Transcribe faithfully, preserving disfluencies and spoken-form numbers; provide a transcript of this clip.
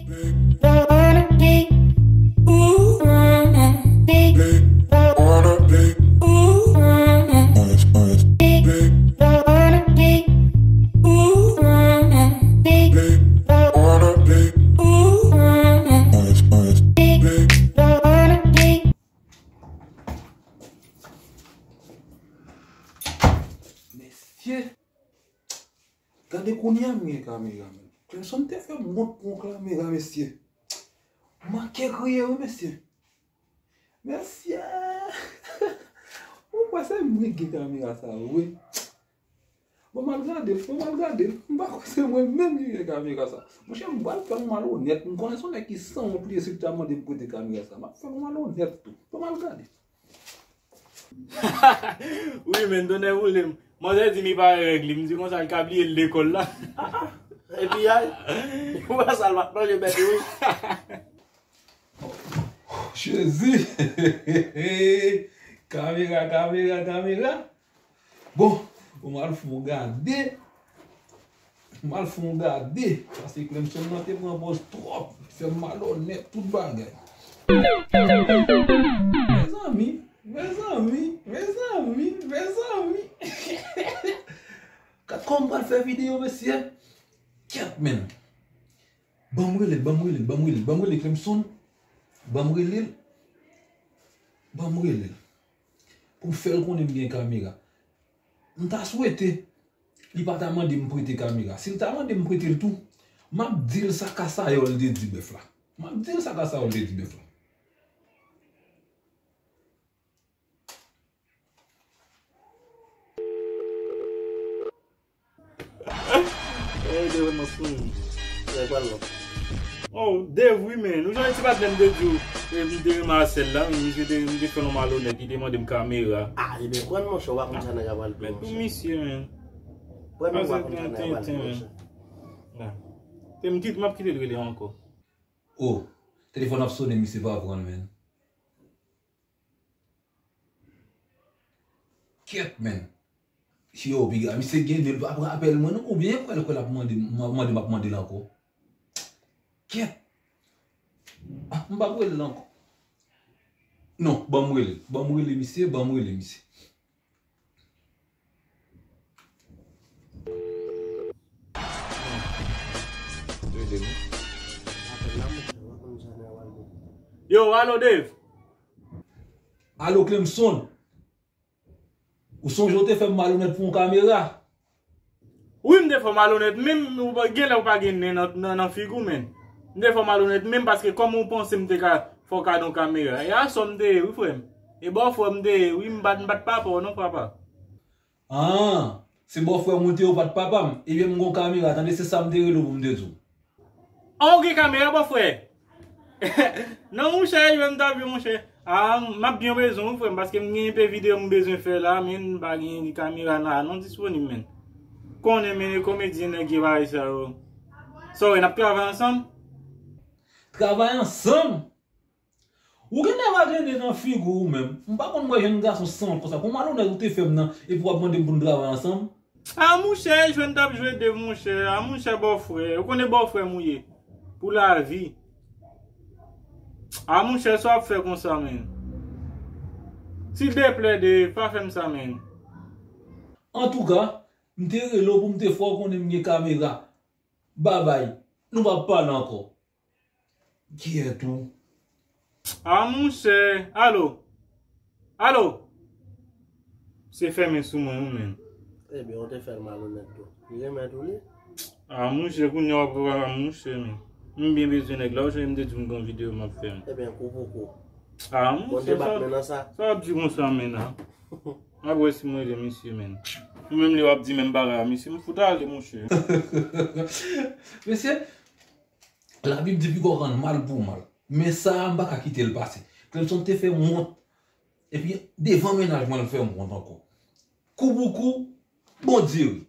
Mesye, gade kounye a m gen kamera, men. Clemson te fè m wont pou yon kamera, mesye. M manke kriye, wi, mesye. Mesye! Ou kwè se mwen ki gen kamera sa, wi. Bon, m al gade l, bon, m al gade l. M pa kwè se mwen menm ki gen kamera sa. Monchè, m pral fè l malonèt. M konnen se yon nèg ki sanwont li ye, si l ta mande m prete kamera sa. M ap fè l malonèt tou. Bon, m al gade. Wi, men, tonnè boule m. Manzè di m li pa règ li. M di konsa, l ka bliye l lekòl la. Epi, ay, ou wè sa, l pa manje bèt, wi. Jezi! Kamera, kamera, kamera. Bon, pou m al fè yon gade. Pou m al fè yon gade. Paske Clemson nan te pran pòz twòp. Fè m malonèt, tout bagay. Mezanmi, mezanmi, mezanmi, mezanmi. Gad kòman m pral fè videyo, mesye. Kèt, men. Ban m rele l, ban m rele l, ban m rele l, ban m rele Clemson. Ban m rele l. Ban m rele l. Pou m fè l konnen m gen kamera. M ta swete li pa ta mande m prete kamera. Si l ta mande m prete l tou, m ap di l sa Kasayòl te di bèf la. M ap di l sa Kasayòl te di bèf la. Oh, Dave, mwen sou. Lè pral non. Oh, Dave, wi, men. Ou jan ti patnè m te di w, e, m te renmen a sèl la, men misye te, m te fè l yon malonèt, li te mande m kamera. Ah, ebyen, pran monchè, w pa konn sa nèg la pral di, men pou monchè. Misye, men. Pran, men w pa konn sa nèg la pral di, monchè. Te m kit-, m ap kite l rele ankò. Oh, telefòn ap sonnen, misye pa pran l, men. Kèt, men. Yo, piga, misye gen de l pa pran apèl mwen, non? Oubyen kwè l, kwè l ap mande, m, mande, m ap mande l ankò. Kèt. Ah, m p ap rele l ankò. Non, ban m rele. Ban m rele misye, ban m rele misye. Yo, alo, Dave. Alo, Clemson. Ou sonje w te fè m malonèt pou yon kamera? Wi, m te fè w malonèt, menm ou pa, gen lè ou pa gen nen nan, nan, nan figi w, men. M te fè w malonèt, menm paske kòman ou panse m te ka fè w kado yon kamera? E asò m te ye, wi, frè m. E bòfrè m te ye, wi, m pa t, m pa t papa w, non, papa. Ah, se bòfrè m ou te ye, ou pa t papa m. Ebyen, m gon kamera, tande, se sa m te rele w pou m te di w. An, ou gen kamera, bòfrè? Non, monchè, jwenn w t ap jwe, monchè. Ah, m ap byen bezwen w, frè m, paske m gen enpe videyo m bezwen fè la, men m pa gen kamera la non disponib, men. Konnen, men, e komedyen nèg yo bagay sa yo. Sa w wè, n ap travay ansanm? Travay ansanm? Ou genlè pa gen nen nan figi w ou menm. M pa konn wè jèn gason sanwont konsa. Pou malonèt ou te fè m nan, epi w ap mande m pou n travay ansanm? A monchè, jwenn t ap jwe Dave, monchè. A monchè, bòfrè. Ou konnen bòfrè m ou ye. Pou lavi. A monchè, sa w ap fè konsa, men. Silteplè, Dave, pa fè m sa, men. Antouka, m te rele w pou m te fè w konnen m gen kamera. Babay, nou p ap pale ankò. Kiyè tou? A monchè, alo? Alo? Se fèmen sou mwen, wi, menn. Ebyen, ou te fè l malonèt tou. Li renmen tou, li. A monchè, kounye a w ap wè, a monchè, men. M byen bezwen nèg la, ou sonje m te di w m gen yon videyo m ap fè, men. Ebyen, kou pou kou. A monchè, sa, sa w ap di konsa, menn, a? M ap wè si m rele misye, menn. Ou menm li w ap di menm bagay a misye, m fout ale, monchè. Mesye, Labib di piko rann mal pou mal. Men sa a, m pa ka kite l pase. Clemson te fè m wont. Epi, devan mennaj mwen, l fè m wont ankò. Kou pou kou, Bondye ri.